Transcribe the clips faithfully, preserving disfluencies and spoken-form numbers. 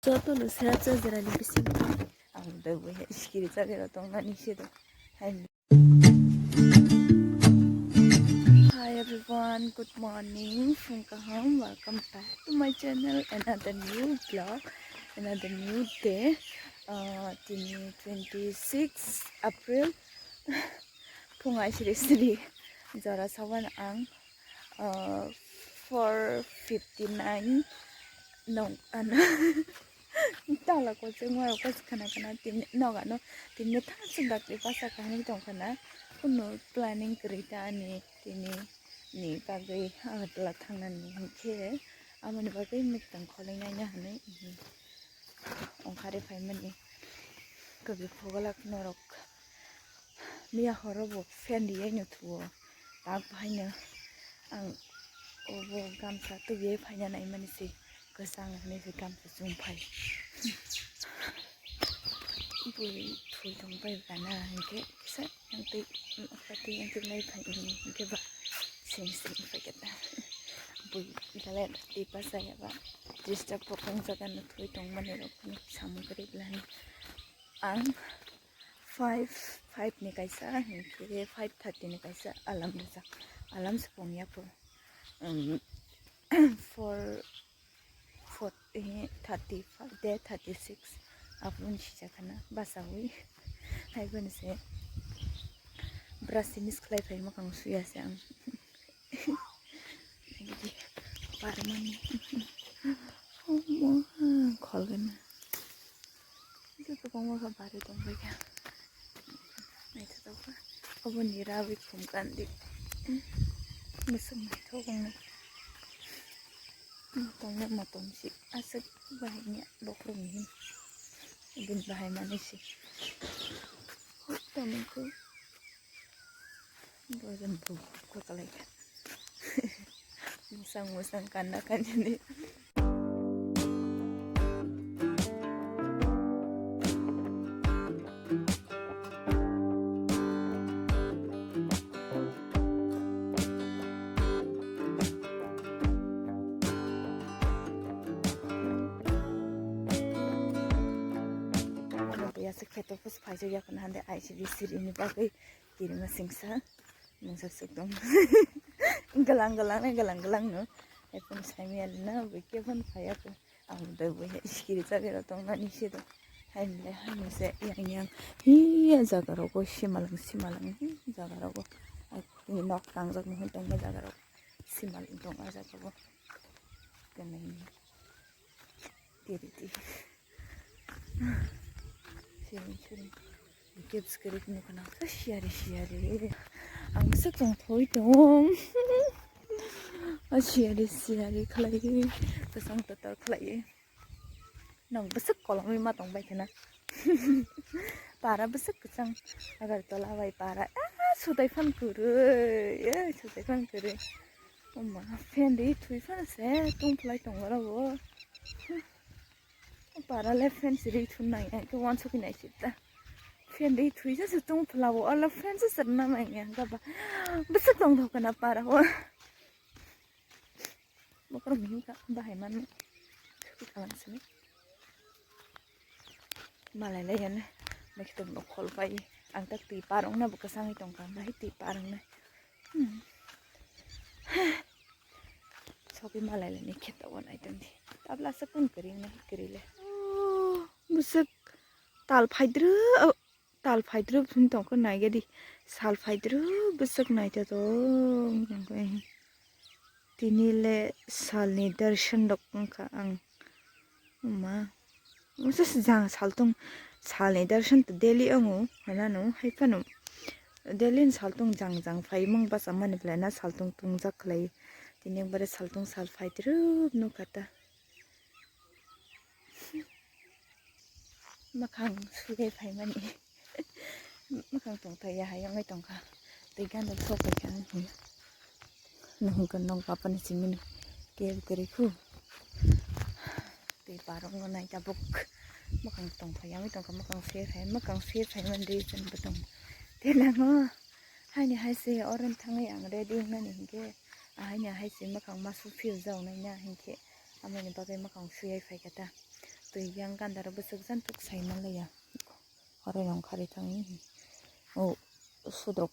Joto no sera chajarani bising ang dogwi hai skiri chagwi rw tongmani se do. Hai. Hi everyone, good morning, phung kaham, welcome back to my channel, another new vlog, another new day. Uh, tini twenty-six April, phung ai siri siri jora sawan ang, uh, four fifty-nine nong ano. Tala ko chengma rok pas khana khana tin nog ano tin thang chwng dak le basa kahani tong khana. Kuno planning kwrwi ta ani tini ni bagwi Agartala thangnani hinkhe amoni bagwi mwtang kholai naina hinwi ongkhare phaimani. Kwbwi phugalak norok miya horo bo fan riyai no thuo. Tak bahaino ang obo gamsa tubiai phaina naimani se kwchang hinwi se gamsa chum phai. Bui thui tong pai bana hinkhe kisa ang tei ang tei lai phai hinkhe ba sing sing phai khe ta. Bui dale tei pa saya ba disturb bo kong jaga no thui tong mani rok samung kwrwi lani. Ang five, five ni kaisa, hinkhe five thirty ni kaisa alarm rijak. Alarm se pong ya pho. Um, four, four, eh, thirty-five, de thirty-six. Aboni sijak khana basawi. Hai bani se brush miss khlai phai makang suya se ang. Nagidi parmani. Omo kholgana. Itu kwbangma khe bari tongbaikha. Naithotok kha. Oboni rawi khum kandi. Bwswk naithok wngna. Tongna motom si aswk bahainya bokhorokni hin. Bini bahai manwi si. Tongmani khe. Bojan bu kokalai kha. Musang musang kanna kanjani. Yasa kheto phus phaijak yakun hande I C B C rini bagwi. Kirima singsa mungsa sukdong. Galang galang galang galang no. Ekdom saimiyali na bui kefan phaya ko. Ang doi bui hai skiri chagwi rok tong nani se do. Hai le hai se yang yang. Hi jaga rogo simalang simalang hi jaga rogo. Ai ni nok tangjak no tong jaga rogo. Simalang tong jaga rogo. Kenai. Tiri tiri. Siring siring. Kebs kerik nukana. Siyari siyari. Ang se tong thoi tong. Siyari siyari khlai. Kesang tatar khlai. Nang besek kolomwi ma tong bai khana. Para besek kesang. Agartala bai para. Ah, sutai phan kwrwi. Eh, sutai phan kwrwi. Oma, fan ri thui phan se tong phlai tong oro bo. Para le fan si ri thun nai, ai ke wan soki nai sita. Fan ri thui sa se tung pla bo, ala fan sa ser na mai ya, ga ba. Bwswk tong thok na para bo. Bokor mi ka bahai man. Soki kalang sini. Malai lai yan. Mek tum no khol pai. Ang tak ti parong na bwkha sangi tong ka, bahai ti parong na. Hmm. Sopi malai le ni kheta wan ai tong di. Tabla sa kun kering na kering le. Oh, bwswk tal phaidru, oh, tal phaidru phun tong ko nai gadi. Sal phaidru bwswk nai ta to. Tini le sal ni darshan rok wngkha ang. Oma. Masa jang saltung, salni darshan to daily ongo, hanano, hai phano. Daily ni saltung jang jang phai mung basa mani phlai na saltung tungjak khlai. Tini ekbare saltung sal phai trup nukha ta. Makhang sugai phai mani. Makhang tongthai ya hai ongoi tongkha. Tei gana sok bai kha nung. Nung ka nong papa ni simi no. Ke kere khu. Tei parong no nai tabuk. Makhang tongthai ya ongoi tongkha makhang se phai makhang se phai man de chen butong. Tei lango. Haini hai se oren thangai ang ready nani hinkhe. Ahaini hai se makhang masu phil jau nai na hinkhe. Amoni bagwi makhang suyai phai kha ta. Twi yang gandaro bwswk jan tuk sai manliya. Horo yang khari thangwi. O sudrok.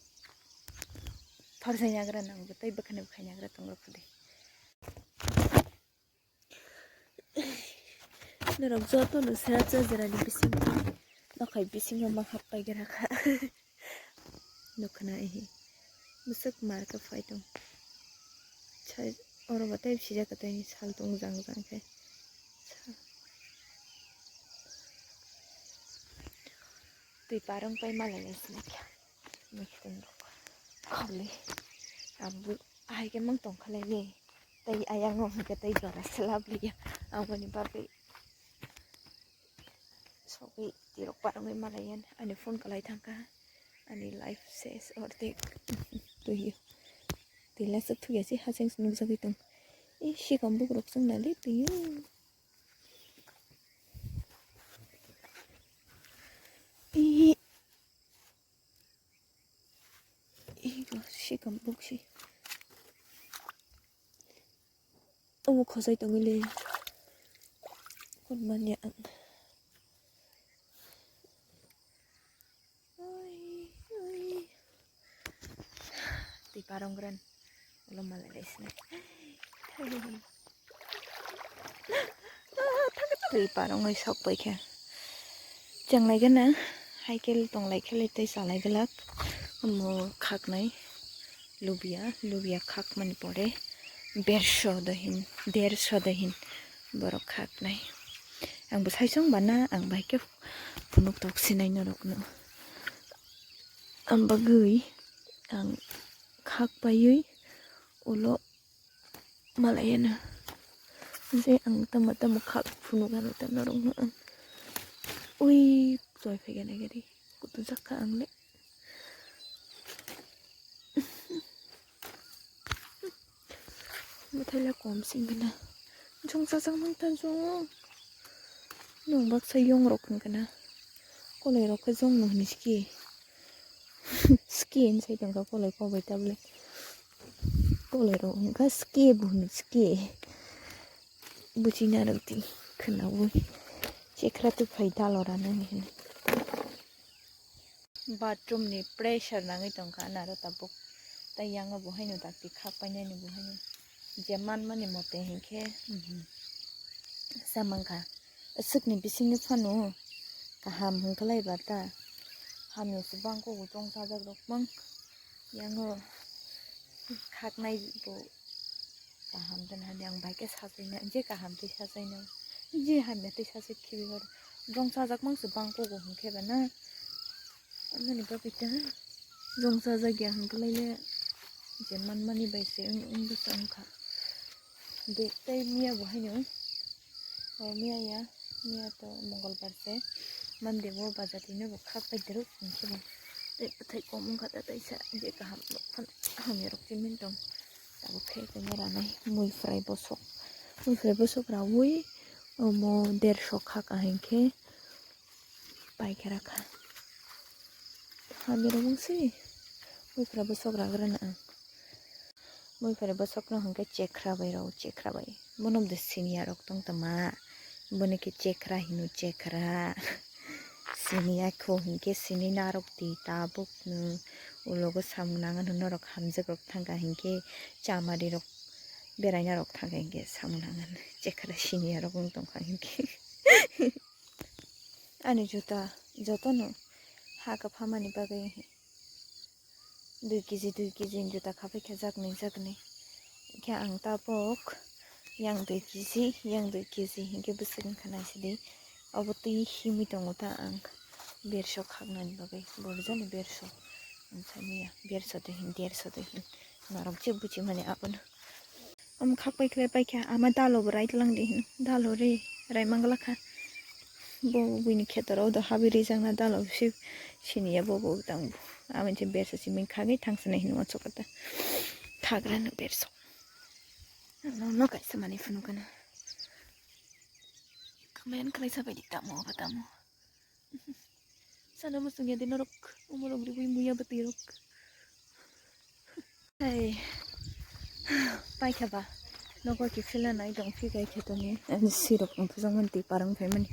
Thorsai nagra nang bo tei bwkhani bwkhai nagra tongo khudi. Norok joto no sera chajarani bisingo. Nokhai bisingo ma happai gra kha. Nukha na ihi. Bwswk mar khe phai tong. Sai oro bo tei sijak tei sal tong jang jang khe. Sa- Twi parwng pai malai lai sini khe. Mui khiteng rok. Khali. Ang bu- hai khe mang tong khalai ni. Tei ayang o hwnkhe tei jora se lab liya. Ang boni bagwi sogwi tirok parwngwi malai ani phone kalai thangkha. Ani life ses ortek. Twi twi lasuk thugya si hacheng se nukjagwi tong. E sikam bukrok chwng nali twi. E Ego sikam buksi. Omo khosai tongwi le. Kunmanya ang. Oi, oi. Twi parong gran. Ulo malai lai sini. Twi parongwi sok pai khe. Cheng lai gana, hai khe tong lai khe lai tei cha lai glak. Omo khaknai lubia, lubia khak mani pore dersho da hin, dersho da hin borok khaknai. Ang bo sai chong bana, ang bai khe phunuk tok sinai norok no. Ang bagwi ang khak paiwi ulo Malai na. Je ang tamo tamo khak phunuk ano tamo rok no ang. Ui, choi phai gana gari. Kutu jak kha ang le. Mathai la kom sing gana. Jong sa jang mang ta jong. Nung baksa yong rok hwn gana. Koloi rok khe jong no hini ski. Ski hwn sai tong kha koloi kok bai ta bwle. Koloi rok hwn kha ski bo hwn ski. Buchi na rwk di khwna ui. Chekra tu phai dalo rana ni hwn. Bathroom ni pressure nangwi tong kha naro tabuk. Tai yango bo haino dakti khak painani bo haino. Je manmani mote hinkhe, mhm, samang kha. Aswkni bisingni phano kaham hwnkhe lai ba ta. Hamya se bangkok bo chong sajak rok mang. Yango khaknai bo kaham den hadi ang bai khe sachaina, je kaham tei sachaina, je hamya tei sachai khibi hor. Jong sajak mang se bangkok bo hwnkhe ba na. Amoni bagwi ta jong sajak ya hwnkhe lai le je manmani bai se wng, wng bwsa wng kha. Dui tei miya bo haino. O miya ya, miya to Mongolbar se. Monday bo bazar twi no bo khak pai dero hwnkhe bo. Tei bwthai kom wng kha ta taisa je kaham rok phano hamya rok chiming tong. Tabuk khe khe mera nai mui fry bosok. Mui fry bosok raui omo derso khak ahai khe. Paikhe rakha. Hamya rok wngsi. Buiphra bwswk ragra na ang. Buiphra bwswk no hwnkhe chekra bai rw chekra bai. Bono de siniya rok tong tama. Bono khe chekra hino chekra. Siniya kho hwnkhe sini narwk di tabuk no. Ulogo samung nangan hwno norok hamjak rok thangkha hwnkhe chamari rok beraina rok thangkha hwnkhe samung nangan. Chekra siniya rok wng tongkha hwnkhe. Ani juta jotono ha kwphamani bagwi dui kg dui kg ni juta khapai kha jaknwi jaknwi. Khe ang tabuk yang dui kg, yang dui kg hinkhe bwswk wngkha naisidi. Obo twi himwi tongo ta ang berso khaknani bagwi, borjani berso. Ang saimanya berso de hin, derso de hin. Norok je buchimani abono. Omo khak pai khlai pai kha, ama dalo bo rai tlang di hino. Dalo re, rai mangla kha. Bo buini kheto rok do habi rijak na dalo si sini ya bo bo tang bo. Ama je bersa si min khagwi thang sana hino ma chokata. Thagra no bersa. No no kaisa mani phunu kana. Kamayan khlai sa bai di tamo ba tamo. Sana muchung ya di norok, umorok ribui muya bwtwi rok. Hey, paikha ba, Nogo kiphila nai tong phi kai khe toni, ani sirok wng thajak mani twi parang phaimani.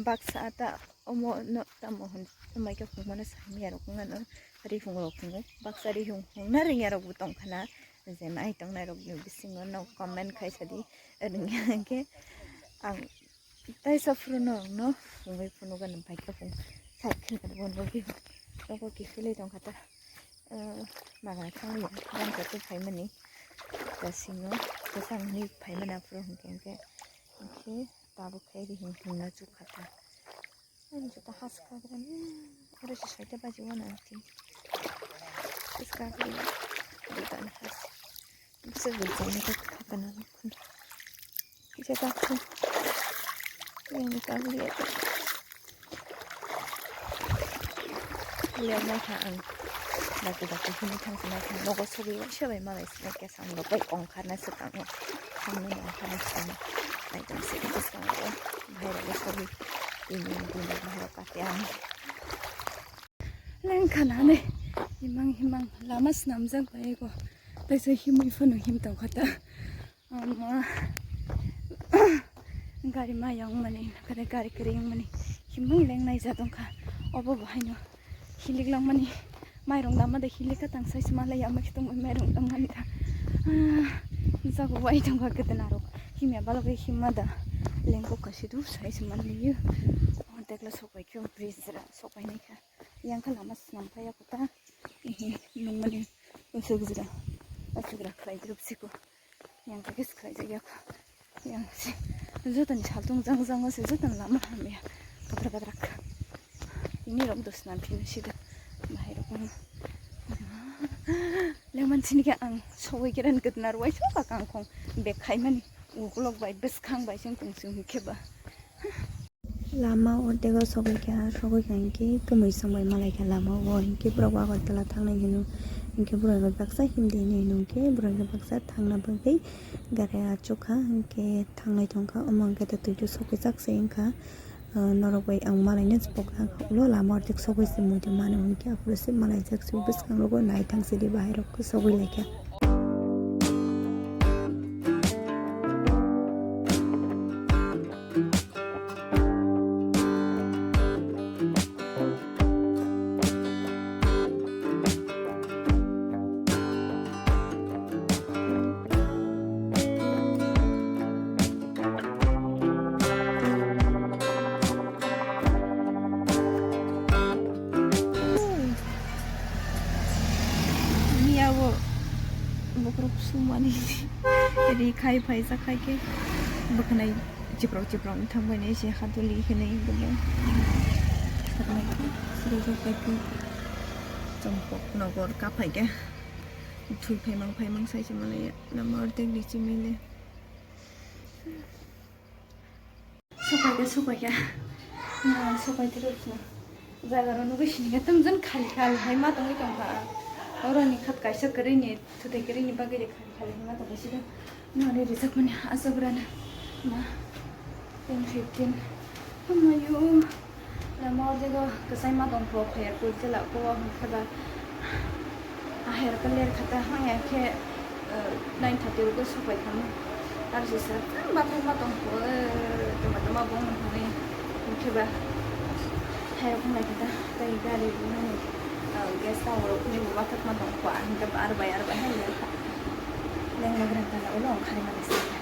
Baksa ta omo no tamo hwn, amai khe phungmano samya rok wngmano, rihung rok phungo. Baksa rihung phungna rwngya rok bo tong khana, je nai tong nai rok ni bisingo no comment khai sadi, rwngya khe ang. Taisa phuru norokno phungwi phunukgwi nwng paikha phung cycle rwgo nugwi nogo kiphilwi tongkha ta. Magra thangwi bangkha tei phaimani kasingo kwchang hinwi phaimani aphuru hinkhe hinkhe hinkhe tabuk khe rihing himna chukha ta. Ani jota has kagra ni oro se soita baji wana ati has kagra ni jota ni has. Bisa bisa ni tak kana ni kun. Bisa tak tu. Yang tak lihat. Lihat naikha ang. Daku daku hini thang naikha. Nogo sogwi wai sebai malai sinai kesa ang rok bai ongkharna swkang. Thangni ongkharna swkang. Naitong se bwskang o. Bahai rok sogwi. Tini tini bahai rok kate ang. Lengkha nani himang himang lama swnamjak bai ego. Taisa himwi phano him tongkha ta. Ama gari maya wngmani, kare gari kwrwi wngmani himang lengnai ja tongkha. Obo bo haino hilik langmani mairung dama de hilik ka tang sai se malai ama khe tongmani mairung dam mani kha. Jago wai tongkha kwdwna rok himya balogwi himma da lengkok ka sidu sai se manliyo. Tekla sok bai khe bridge ra sok bai nai kha. Yang khe lama swnam phaiya kota. Ehe, nungmani usugra, usugra khlai group siko. Yang khe kis khlai jak yak. Yang si jotoni saltung jang jang se jotoni lama hamya. Kadra kadra. Ini rok dos nam phini sida. Bahai rok. Lengman sini khe ang sogwi khe ran kwdwna rwai so ka kangkhong bek khaimani. Ukulok bai bwskang bai seng tong sing khe ba. Lama ordego sogwi kha, sogwi kha hinkhe kwmwi songbai malai kha lama o, hinkhe borok Agartala thangnai hino, hinkhe borok bai baksa himdi hinwi hino, hinkhe borok bai baksa thangna bagwi gari achukha, hinkhe thanglai tongkha, omo hinkhe twi sogwi jak se wngkha. Norok bai ang malaina se pokna kha, ulo lama ordek sogwi se muitu mano hinkhe aphuru se malaijak se bwskango nai thang sidi bahai rok sogwi laikha. Miya bo bokhorok sumani ri khai phaisa khai khe bwkhanai chiprok chiprok wng thang bai nai se haduli hinwi hinwi saknai khe srwjak bai khe Chongpok nogor kaphai khe thwi phaimang phaimang sai se manai ya nama ordek ni chimile. Supai khe, supai khe. Na, supai khe rw sino. Jaga rw nugwi sini khe tong jon khali khali hai ma tongwi tong kha. Oro ni khat kaisa kwrwi ni, thutai kwrwi ni bagwi de khali khali hai ma tong kha sida. Na, re rijak mani aswk rana. Na, ten fifteen. Hamayo. Lama o jaga kwchai ma tong kho, phaiyar kul chwla kho, hwnkhe ba ahai rok ler kha ta, hwnkhai khe, eh, nine thirty rok supai kha mo. Aro sisa bathai ma tong kho, eh, tama tama bong nang hwnwi, hwnkhe ba hai rok wnglai kha ta, tei gari rok nini, eh, gas tower rok ni bo bathak ma tong kho, hwnkhe ba aro bai, aro bai hai ler kha. Lengma gra ta ulo ongkhar mani se.